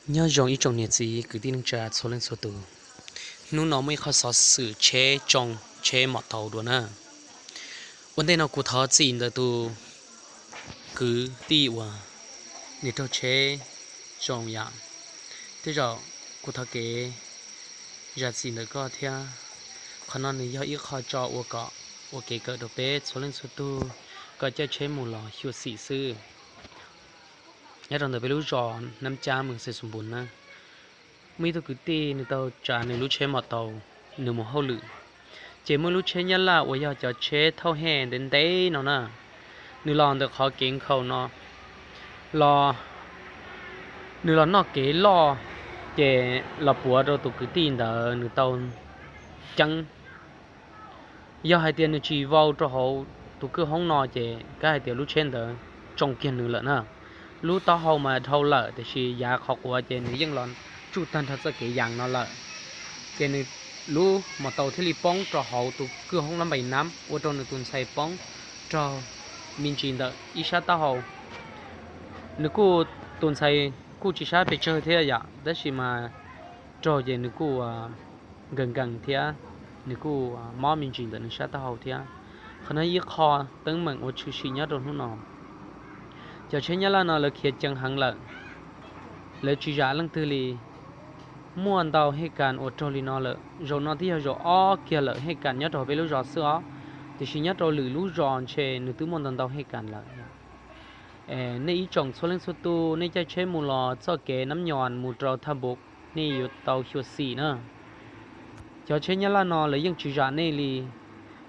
Nyob zoo ib tsoom niam txiv kwv tij neej tsa txhua leej txhua tus. Hnub no muaj ib qho xov xwm tsheb tsoo, tsheb mom taus dua na. Ua ntej no kuv thov txim ntawm tus kwv tij uas nws raug tsheb tsoo yom. Tej zaum kuv thov kev zam txim ntawm koj thiab. Qhov no nws yog ib qho tso ua kom ua kev kawm rau peb txhua leej txhua tug kom caij tsheb mus los xyuam xim xwb. Nyob rau ntawm peb lub zos Nab Cab Moos Xais Xus Npus na, muaj ib tug kwv tij nws tau tsav nws lub tsheb mom taus, nws mus hauj lwm, ces muaj lub tsheb Nyab Laj uas yog cov tsheb thauj hej ntev ntev no na, nws los ntawm qhov kev nkhaus no, los, nws los noj kev loj, ces los puav rau tus kwv tij ntawd nws tau ceeb. Yog hais tias nws tsis vau rau hauv tus kwj hoob no ces kav hais tias lub tsheb ntawd tsoo kiag nws lawm na. Lub taub hau mas dhau lawm tiam sis yav qhov quav ces nws yeej los tsuj tag nrho txoj kev yas no lawm. Ces nws lub mom taus thiaj li poob rau hauv tus kwj hoob lab npais nab ua rau nws tus ntxhais poob raug me ntsis ntawm ib sab taub hau. Nws kuj, tus ntxhais kuj tsis sab pes tsawg thiab yom, tab sis mas raug ces nws kuj nkees nkees thiab, nws kuj mob me ntsis ntawm nws sab taub hau thiab. Qhov no ib qho teeb meem uas tshwm sim nyob rau hnub no. Cov tsheb Nyab Laj no lawv khiav ceev heev lawm, lawv tsis zam leej twg li. Muaj ntau hej kas uas raug li no lawm, zaum no twb yog zaum ob kiag lawm hej kas nyob rau peb lub zos xwb os, tiam sis nyob rau lwm lub zos ntshe nws twb muaj ntau ntau hej kas lawm. Nej ib tsoom txhua leej txhua tus, nej caij tsheb mus los txoj kev Nab Nyos mus rau Thaj Npus, nej yuav tau xyuam xim na. Cov tsheb Nyab Laj no lawv yeej tsis zam nej li.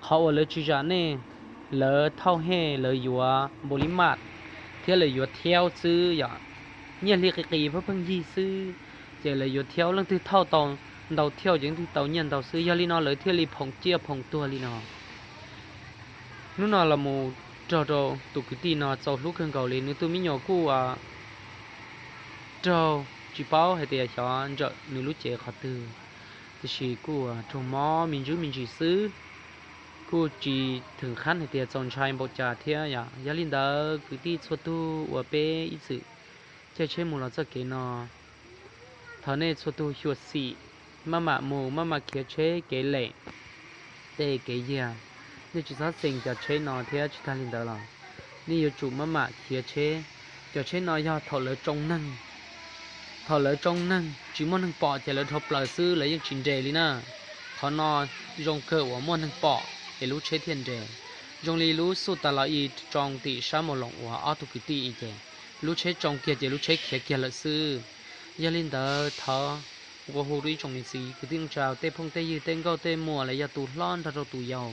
Qhov uas lawv tsis zam nej, lawv thauj hej lawv yuav npaus li maj thiab lawv yuav thiaub xwb yom. Nyiaj hli qis qis pheej pheej yig xwb, ces lawv yuav thiaub, leej twg thauj tau ntau thiaub ces leej twg tau nyiaj ntau xwb. Yog li no lawv thiaj li phoom ciaj phoom tuag li no. Hnub no los mus raug rau tus kwv tij no txaus hlub kawg nkaus li, nws tus me nyuam kuj raug tsis paub hais tias xyov ntsawm nws lub cev qhov twg, tiam sis kuj raug mob me ntsis me ntsis xwb, kuj tsis theem qhab hais tias txaus ntshai npaum cas thiab yom. Yog li ntawd kwv tij txhua tug uas peb ib txwm caij tsheb mus los txoj kev no, thov nej txhua tug xyuam xim, maj mam mus maj mam khiav tsheb kev lem, tej kev yiag. Nej tsis txhob xeem cov tsheb no thiab tsis tag li ntawd los nej yuav tsum maj mam khiav tsheb. Cov tsheb no yog thaum lawv tsoo neeg, thaum lawv tsoo neeg tsis muaj neeg pom ces lawv dhau plaws xwb, lawv yeej tsis nres li na. Qhov no zoo kawg uas muaj neeg pom es lub tsheb thiaj nres. Zoo li lub xuj tas los i tsoo tim sab Maus Loos uas ob tug kwv tij i ces lub tsheb tsoo kiag ces lub tsheb khiav kiag lawm xwb. Yog li ntawd thov nqua hu rau ib tsoom niam txiv kwv tij neej tsa, tej phooj tej ywg, tej nkauj tej muam los yog tus hlob nrog rau tus yau,